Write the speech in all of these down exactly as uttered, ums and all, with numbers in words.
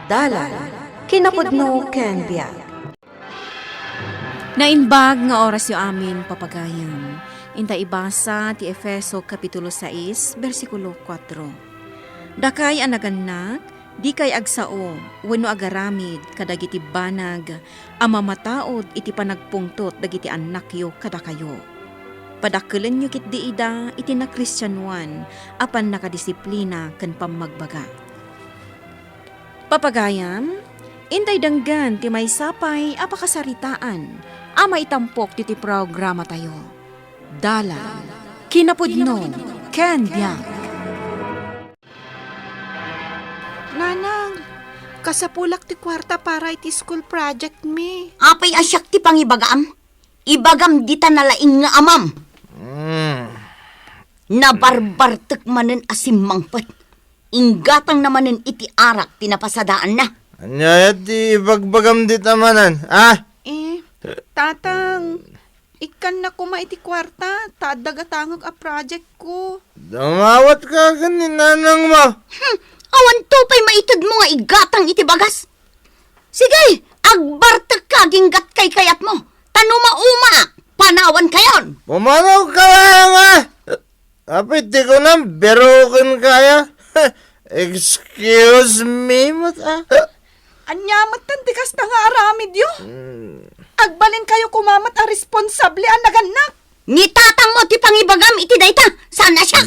Dalan, kinapudno ken biag. Naimbag nga orasyo amin, papagayam. Inta ibasa ti Efeso Kapitulo sais, bersikulo kuatro. Dakay a nagannak, dikay agsao wenno agaramid kadagiti banag a mamataud iti panagpungtot dagiti annakyo kadakayo. Padakkelenyo ketdi ida iti nakristianoan a pannakadisiplina ken pammagbaga. Papagayam, intay denggen ti maysa pay a pakasaritaan a maitampok ditoy programatayo. Dalan, kinapudno, ken biag. Nanang, kasapulak ti kuarta para iti school project mi. Apay a siak ti pangibagam? Ibagam dita nalaing nga amam. Mm. Nabarbartek manen a simmangpet. Inggatangna manen iti arak ti napasadaanna. Ania ti ibagbagam dita manen, ah? Eh, Tatang, ikkanna koma iti kuarta, ta adda gatangek a project ko. Dumawat ka ken ni nanang mo. Hmm, awan to pay maited mo nga igatang iti bagas. Sige, agbartek ka aginggat kaykayat mo, ta no maumaak, panawan kayon. Pumanaw ka nga! Apay ti kunam, biroken kaya? Excuse me, met, ah. Ania met ti kasta nga aramidyo? Hmm. Agbalin kayo koma met a responsable a nagannak. Ni tatang mo ti pangibagam iti dayta, saan a siak?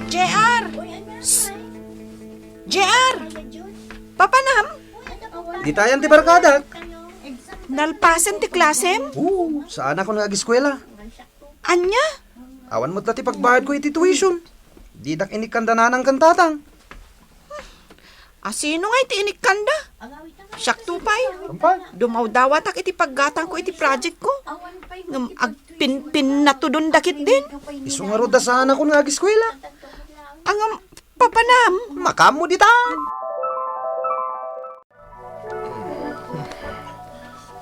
J R! J R! Papanam? Ditayan ti barkadak. Nalpasen ti klasem? Oo, saan ako nga agiskwela. Anya? Awan met la ti pagbayad ko iti tuition. Didak inikkanda nanang ken tatang. Asino nga iti inikkanda? Siak to pay. Ampay? Dumawdawatak iti paggatang ko iti project ko. Ngem agpinpinnatudon dakit din. Isu ngarud a saan ako nga agiskwela. Angam papanam. Makaammo dita.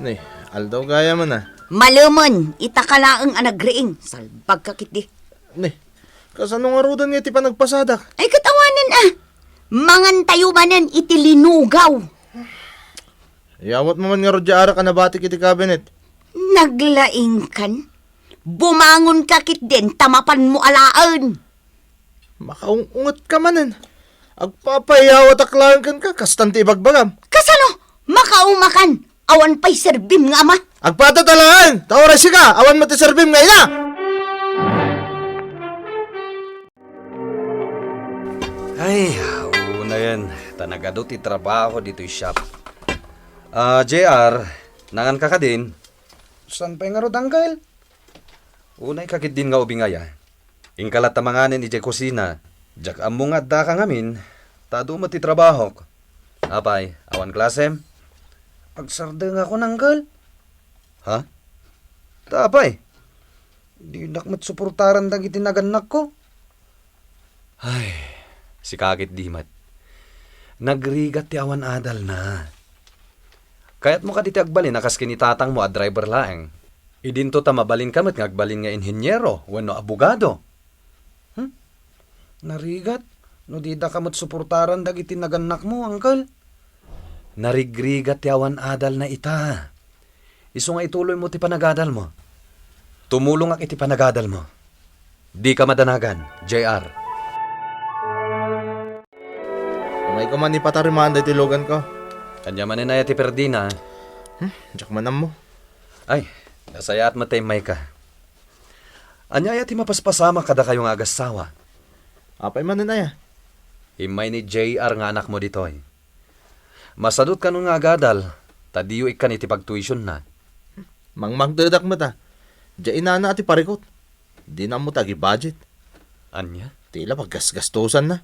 Ni, aldaw gayam a. Malemen, ita ka laeng a nagriing. Salbag ka ketdi. Ni, kasano ngaruden nga iti panagpasadak? Ay, ket awanen a. Mangan tayo manen iti linugaw. Iyawat mo man ngarud diay arak a nabatik iti kabinet. Naglaingkan? Bumangon ka ketdin ta mapan mo alaen. Makaung-unget ka manen. Agpapayawatak laeng kenka, kastan ti ibagbagam. Kasano? Makaumakan? Awan pay serbim nga ama. Agpatat alaen! Ta uray sika, awan met ti serbim nga ina! Ay, unayen, ta nagadu ti trabaho ditoy shop. Ah, J R, nangan ka kadin? Saan pay ngarud, Uncle? Unay ka ketdin nga ubingaya. Inka latta manganen idiay kusina. Diak ammo nga addaka ngamin, ta adu met ti trabahok. Apay, awan klasem? Agsardengakon, Uncle. Ha? Ta apay? Dinak met suportaran dagiti nagannakko. Ay, sika ketdi met. Nagrigat ti awan adalna. Kayatmo kadi ti agbalin a kas ken ni tatangmo a driver laeng? Idinto ta mabalinka met nga agbalin nga inheniero wenno abogado. Hmm? Narigat no didaka met suportaran dagiti nagannakmo, Uncle. Narigrigat ti awan adalna ita. Isu nga ituloymo ti panagadalmo. Tumulongak iti panagadalmo. Dika madanagan, J R. Umayko man ipatarimaan daytoy luganko. Ania manen aya ti perdina? Hmm, diak man ammo. Ay, nasayaat met ta immayka. Ania aya ti mapaspasamak kadakayo nga agassawa? Apay manen aya? Immay ni J R nga anakmo ditoy. Masadut kano nga agadal, ta diyo ikkan iti pagtuisionna. Mangmangtedak met a. Diay inana a ti parikut. Dina ammo ti agi-budget. Ania? Ti la paggasgastosanna.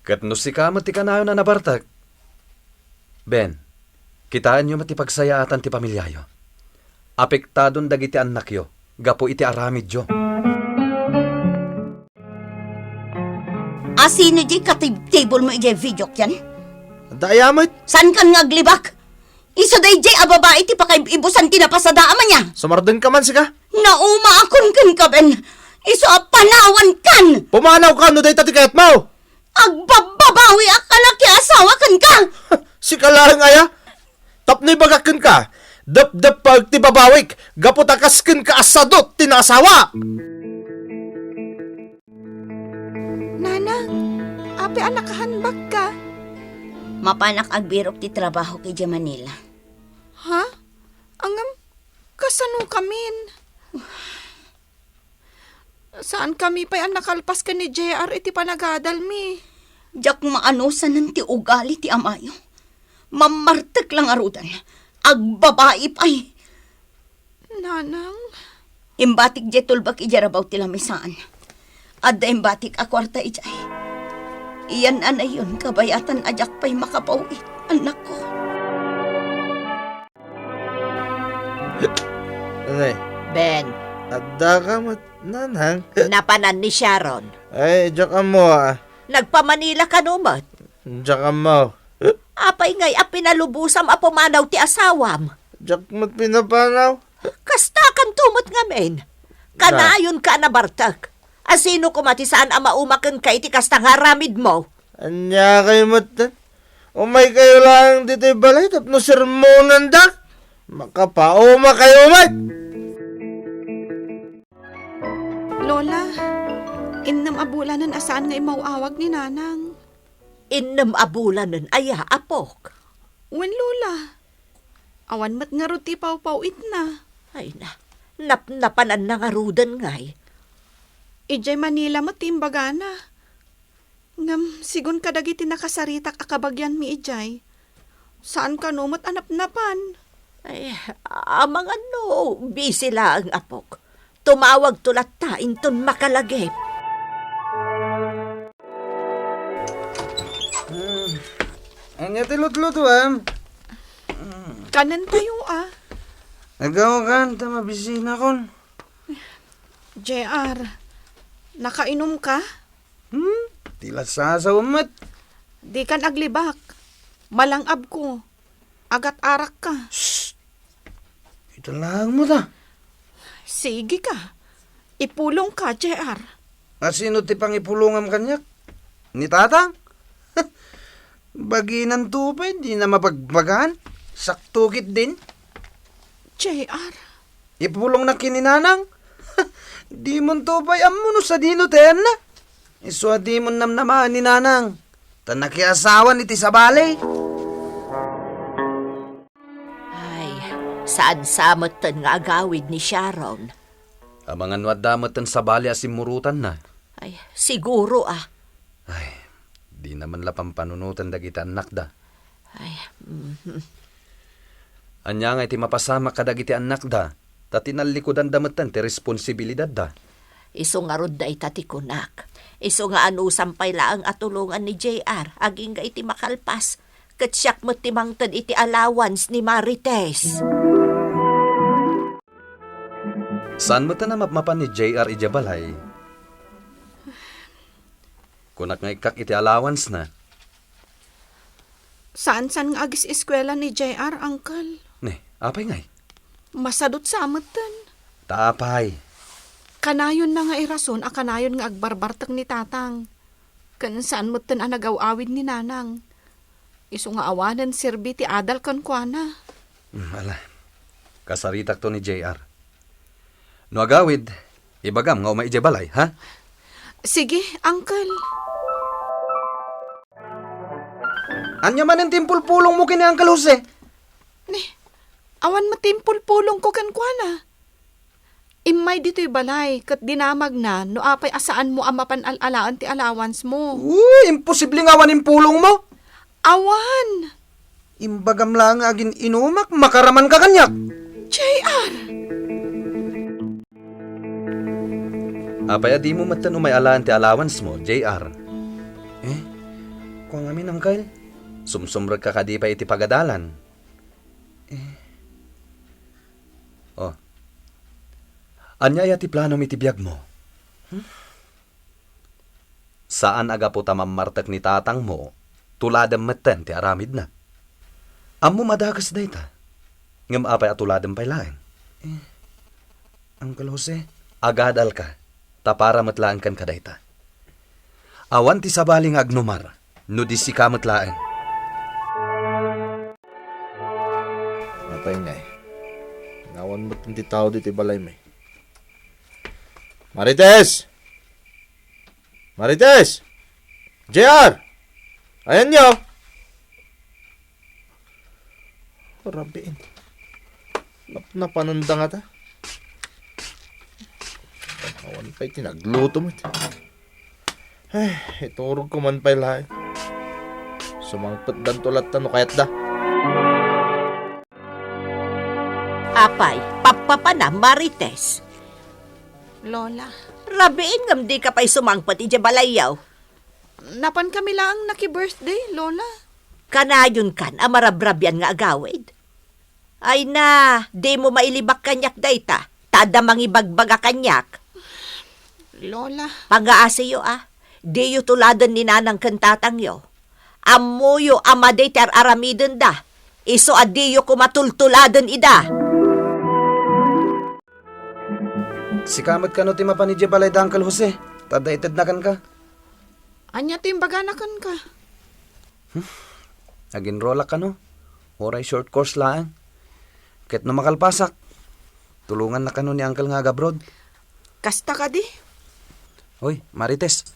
Ket no sika met ti kanayon a nabartek. Ben, kitaenyo met ti pagsayaatan ti pamiliayo. Apektadon dagiti annakyo gapu iti aramidyo. Asino diay katibtibol mo idiay video ken? Adda aya met? Saankan nga aglibak? Isu daydiay a babai ti pakaib-ibusan ti napasada a mania. Sumardengka man sika? Naumaakon kenka, Ben. Isu a panawankan. Pumanaw ka no dayta ti kayatmo. Agbabbabawiak a nakiasawa kenka! Sika laeng aya? Tapno ibagak kenka, depdeppaek ti babawik gapu ta kas kenka a sadut ti naasawa! Nanang, apay a nakahanbakka? Mapanak agbirok ti trabahok idiay Manila. Ha? Ngem, kasanokamin? Saankami pay a nakalpas ken ni J R iti panagadalmi. Diak maanusanen ti ugali ti amayo. Mammartek la ngaruden. Agbabai pay. Nanang. Imbatik diay tulbek idiay rabaw ti lamisaan. Adda imbatik a kuarta idiay. Iyan a nayon kabayatan a diak pay makapaw-it, annakko. Nay. Ben. Addaka met, nanang? Napanan ni Sharon. Ay, diak ammo, ah. Nagpa-Manila kano met? Diak ammo. Apay ngay a pinalubosam a pumanaw ti asawam? Diak met pinapanaw. Kastakanto met ngamin. Kanayonka a nabartek. A sino koma ti saan a mauma kenka iti kasta nga aramidmo? Ania kayo met? Umaykayo laeng ditoy balay tapno sermonandak. Makapauma kayo met! Lola, innem a bulanen a saan nga immaw-awag ni Nanang. Innem a bulanen aya, apok? Wen, Lola. Awan met ngarud ti pawpaw-itna. Ay na, napnapananna ngaruden ngay. Idiay Manila met ti imbagana. Ngem sigun kadagiti nakasaritak a kabagianmi idiay, saan kano met a napnapan. Ay, amangan no busy laeng, apok. Tumawagto latta inton makalagip. Hmm. Ania ti lutlutuam? Kanentayo, ah. Agaw kan ta mabisinakon. J R, nakainom ka? Hmm? Ti lasasa met. Dikan aglibak. Malang-abko. Agat-arak ka. Shh! Ita laeng mo ta. Sige ka. Ipulong ka, J R. A sino ti pangipulongam kaniak? Ni Tatang? Baginanto pay, dina mabagbagan. Sakto ketdin. J R. Ipulongnak ken ni Nanang. Dimonto pay ammo no sadino ti ayanna. Isu a dimon namnamaen ni Nanang. Ta nakiasawan iti sabali. Ay, saan sa metten nga agawid ni Sharon? Amangan no adda metten sabali a simmurotanna. Ay, siguro, ah. Ay, dina man la pampanunoten dagiti annakda. Ay, mhm. Ania ngay ti mapasamak kadagiti annakda, ta tinallikudanda metten ti responsibilidadda? Isu ngarud dayta ti kunak. Isu nga anusam pay laeng a tulongan ni J R agingga iti makalpas, ket siak met ti mangted iti allowance ni Marites. Saan met a namapmapan ni J R idiay balay? Kunak nga ikkak iti allowance-na. Saan-saan nga agis-eskuela ni J R, Uncle. Ne, apay ngay? Masadut sa metten. Ta apay? Kanayonna nga irason a kanayon nga agbarbartek ni Tatang. Ken saan metten a nagaw-awid ni Nanang. Isu nga awanen serbi ti adal kenkuana. Hmm, ala. Kasaritakto ni J R. No agawid, ibagam nga umay idiay balay, ha? Sige, Uncle. Ania manen ti impulpulongmo ken ni Uncle Jose? Ne, awan met ti impulpulongko kenkuana. Immay ditoy balay ket dinamagna no apay a saanmo a mapan al-alaen ti allowance-mo. Uy, imposible nga awan impulongmo. Awan. Imbagam laeng nga agin-inumak, makaramanka kaniak. J R! Apay a dimo metten umay alaen ti allowance-mo, J R? Eh? Kua ngamin, Uncle? Sumsumrekka kadi pay iti pagadalan? Eh? Oh. Ania aya ti planom iti biagmo? Hmm? Saan a gapu ta mammartek ni tatangmo, tuladem metten ti aramidna. Ammom a dakes dayta. Ngem apay a tuladem pay laeng? Eh, Uncle Jose? Agadalka, ta para met laeng kenka dayta. Awan ti sabali nga agnumar, no di sika met laeng. Apay ngay? Nawan met ti tao ditoy balaymi. Marites! Marites! J R! Ayanyo! Rabiin. Napnapananda ngata. Awan pay ti nagluto met. Ay, iturogko man pay laeng. Sumangpetdanto latta no kayatda. Apay, pappapana, Marites? Lola. Rabiin ngem dika pay sumangpet idiay balayyo. Napankami laeng naki-birthday, Lola. Kanayonkan a marabrabian nga agawid? Ay na, dimo mailibak kaniak dayta, ta adda mangibagbaga kaniak. Lola. Pangaasiyo a, diyo tuladen ni nanang ken tatangyo. Ammoyo a madi ti ar-aramidenda, isu a diyo koma tultuladen ida. Sika met kano ti mapan idiay balay da Uncle Jose, ta adda itedna kenka. Ania ti imbagana kenka? Hmm? Nag-enrollak kano? Uray short course laeng. Ket no makalpasak, tulongannak kano ni Uncle nga agabroad. Kasta kadi? Hoy, Marites,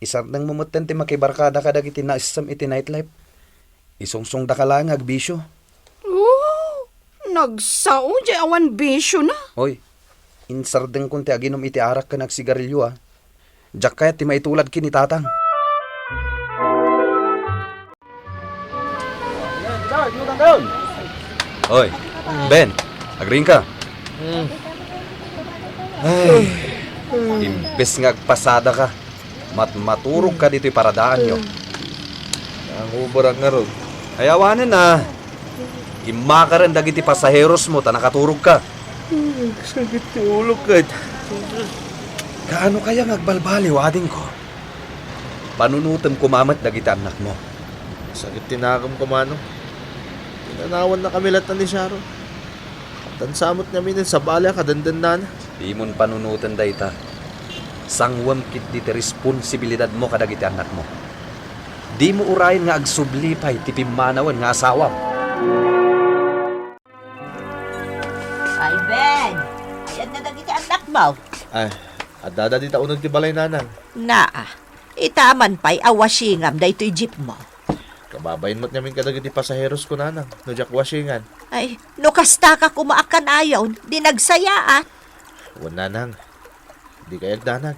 isardengmo metten ti makibarkada kadagiti naessem iti nightlife. Isungsongdaka laeng nga agbisio. Oh, nagsao diay awan bisiona. Hoy, insardengkon ti aginum iti arak ken agsigarilio a. Diak kayat ti maitulad ken ni Tatang. Hoy, Ben, agriingka. Ay, imbes nga agpasadaka, matmaturogka ditoy paradaanyo. Nangubarak ngarud. Ay, awanen a. Immakaren dagiti pasaherosmo ta nakaturogka. Sakit ti ulok ket. Kaano kaya nga agbalbaliw, adingko? Panunotem koma met dagiti annakmo. Sakit ti nakem, Manong. Pinanawannakami latta ni Sharon. Addan sa met ngamin sabali a kadendennana. Dimon panunoten dayta. Sanguem ketdi ti responsibilidadmo kadagiti annakmo. Dimo urayen nga agsubli pay ti pimmanawen nga asawam. Ay, Ben, ay, adda dagiti annakmo? Ay, addada dita uneg ti balay, Nanang. Naa, itaman pay a wasingam daytoy jeepmo. Kababain met ngamin kadagiti pasaherosko, Nanang, no diak wasingan. Ay, no kastaka koma a kanayon, di nagsayaat. Wen, Nanang, dikay agdanag.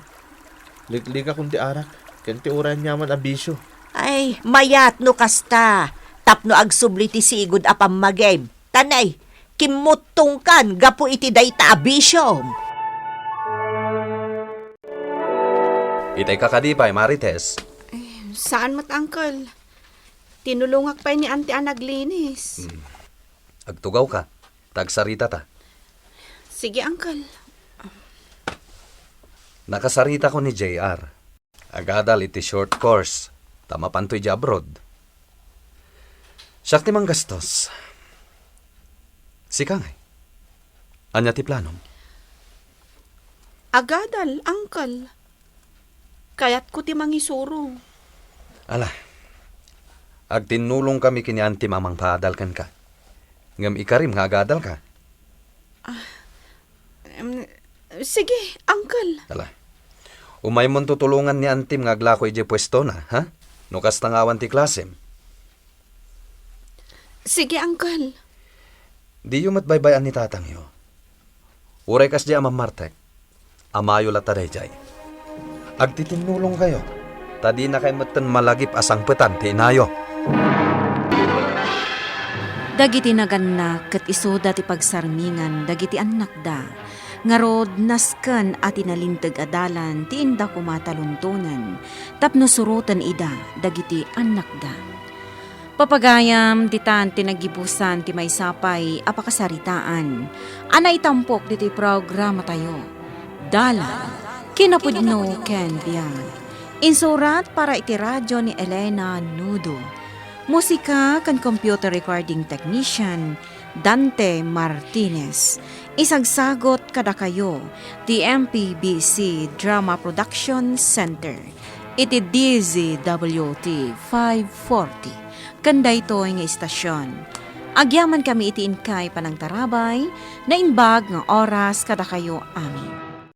Liklikakon ti arak, ken ti uray aniaman a bisio. Ay, mayat no kasta, tapno agsubli ti sigud a pammagim. Ta nay, kimmuttongkan gapu iti dayta a bisiom. Itay ka kadi pay, Marites? Eh, saan met, Uncle? Tinulongak pay ni Auntie a naglinis. Hmm. Agtugawka, ta agsaritata. Sige, Uncle. Nakasaritako ni J R. Agadal iti short course, ta mapanto idiay abroad. Siak ti manggastos. Sika ngay? Ania ti planom? Agadal, Uncle. Kayatko ti mangisuro. Ala, agtinnulongkami ken ni Auntie a mangpaadal kenka. Ngem ikarim nga agadalka. Ah, em, sige, Uncle. Ala, umaymonto tulongan ni Auntie nga aglako idiay puestona, ha? No kasta nga awan ti klasem. Sige, Uncle. Diyo met baybay-an ni tatangyo. Uray kasdiay a mammartek, amayo latta daydiay. Agtitinnulongkayo, ta dinakay metten malagip a sangpetan ti inayo. Dagiti nagannak ket isuda ti pagsarmingan dagiti annakda. Ngarud, nasken a ti nalinteg a dalan ti inda koma taluntonen tapno suroten ida dagiti annakda. Papagayam, ditan ti naggibusan ti maysa pay a pakasaritaan a naitampok ditoy programatayo, Dalan, Kinapudno ken Biag. Insurat para iti radio ni Elena Nudo. Musika ken computer recording technician, Dante Martinez. Isagsagot kadakayo ti M P B C Drama Production Center. iti D Z W T five forty, ken daytoy nga istasyon. Agyamankami iti inkay panangtarabay, naimbag nga oras kadakayo amin.